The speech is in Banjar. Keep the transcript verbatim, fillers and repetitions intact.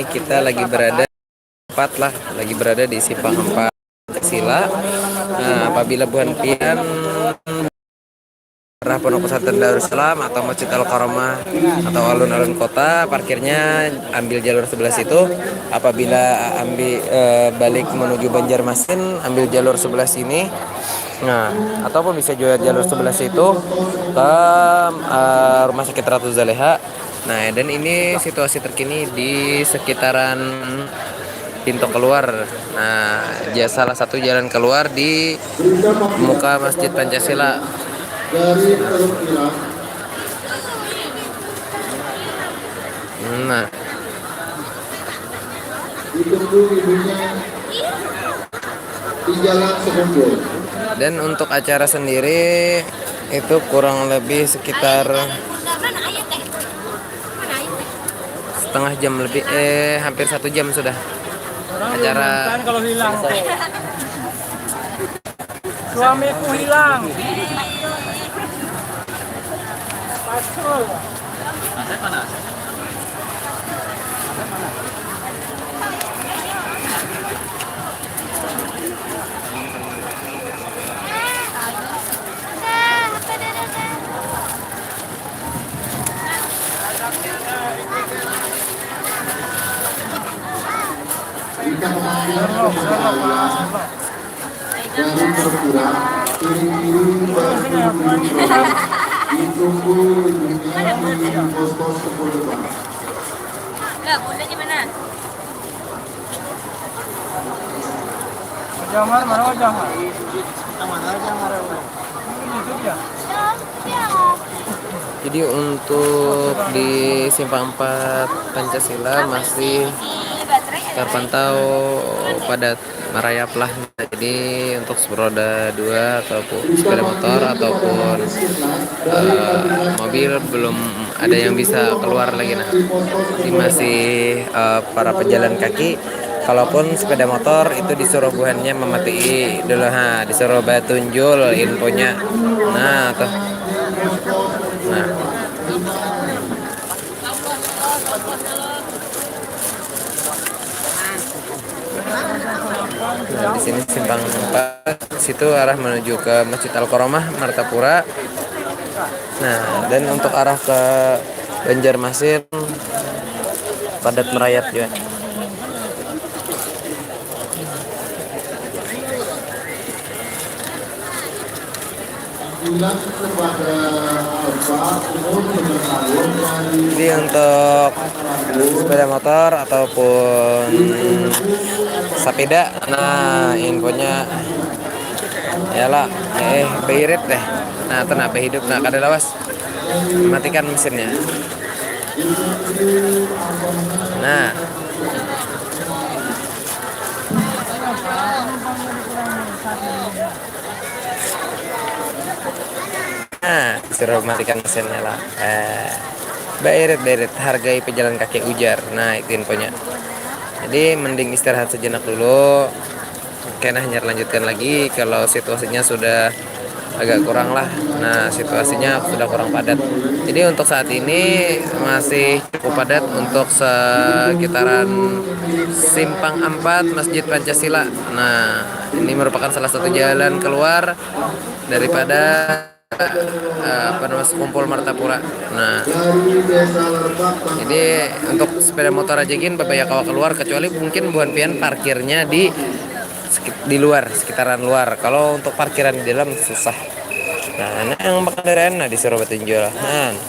kita lagi berada, tepat lah, lagi berada di simpang empat Pancasila. Nah, apabila buhan pian arah Pondok Pesantren Darussalam atau Masjid Al Karomah atau alun-alun kota, parkirnya ambil jalur sebelah situ. Apabila ambil, eh, balik menuju Banjarmasin, ambil jalur sebelah sini. Nah, ataupun bisa juga jalur sebelah situ ke, eh, Rumah Sakit Ratu Zaleha. Nah, dan ini situasi terkini di sekitaran pintu keluar. Nah, ja-, salah satu jalan keluar di muka Masjid Pancasila. Dari Teluk Pilang. Nah. Ditunggu ibunya di Jalan Sekumbul. Dan untuk acara sendiri itu kurang lebih sekitar setengah jam lebih, eh, hampir satu jam sudah acara. Kalau hilang, suamiku hilang. Pasul. Kita pemanggilan kepada ayah dari Perpura, kiri-kiri batu di ditunggu ibunya di pos-pos sepuluh depan. Enggak, bundanya mana? Jamar, mana Jamar? Mana Jamar? Ini YouTube ya? Jadi untuk di simpang empat Pancasila masih terpantau padat merayap lah. Jadi untuk roda dua ataupun sepeda motor ataupun, eh, mobil belum ada yang bisa keluar lagi, nah. Jadi masih, eh, para pejalan kaki. Kalaupun sepeda motor itu disuruh buhannya mematii dulu, ha, disuruh batunjul infonya. Nah, tuh. Nah. Nah, di sini simpang empat, situ arah menuju ke Masjid Al Karomah, Martapura. Nah, dan untuk arah ke Banjarmasin padat merayap juga. Jadi untuk sepeda motor ataupun sapeda, nah, infonya ya lah, eh, bairit deh. Nah, tenapa hidup, nah, kada lawas. Matikan mesinnya. Nah. Nah, disuruh matikan mesinnya lah. Eh, bairit, bairit, hargai pejalan kaki, ujar. Nah, itu infonya. Jadi mending istirahat sejenak dulu. Oke, nah, hanyar lanjutkan lagi kalau situasinya sudah agak kurang lah. Nah, situasinya sudah kurang padat. Jadi untuk saat ini masih cukup padat untuk sekitaran simpang empat Masjid Pancasila. Nah, ini merupakan salah satu jalan keluar daripada, eh, apa namanya, Sekumbul Martapura. Nah, jadi untuk sepeda motor aja gin babaya kawa keluar, kecuali mungkin buhan pian parkirnya di sekit-, di luar, sekitaran luar. Kalau untuk parkiran di dalam susah. Nah, nah, yang berkendaraan, nah, disuruh batunjul. Nah.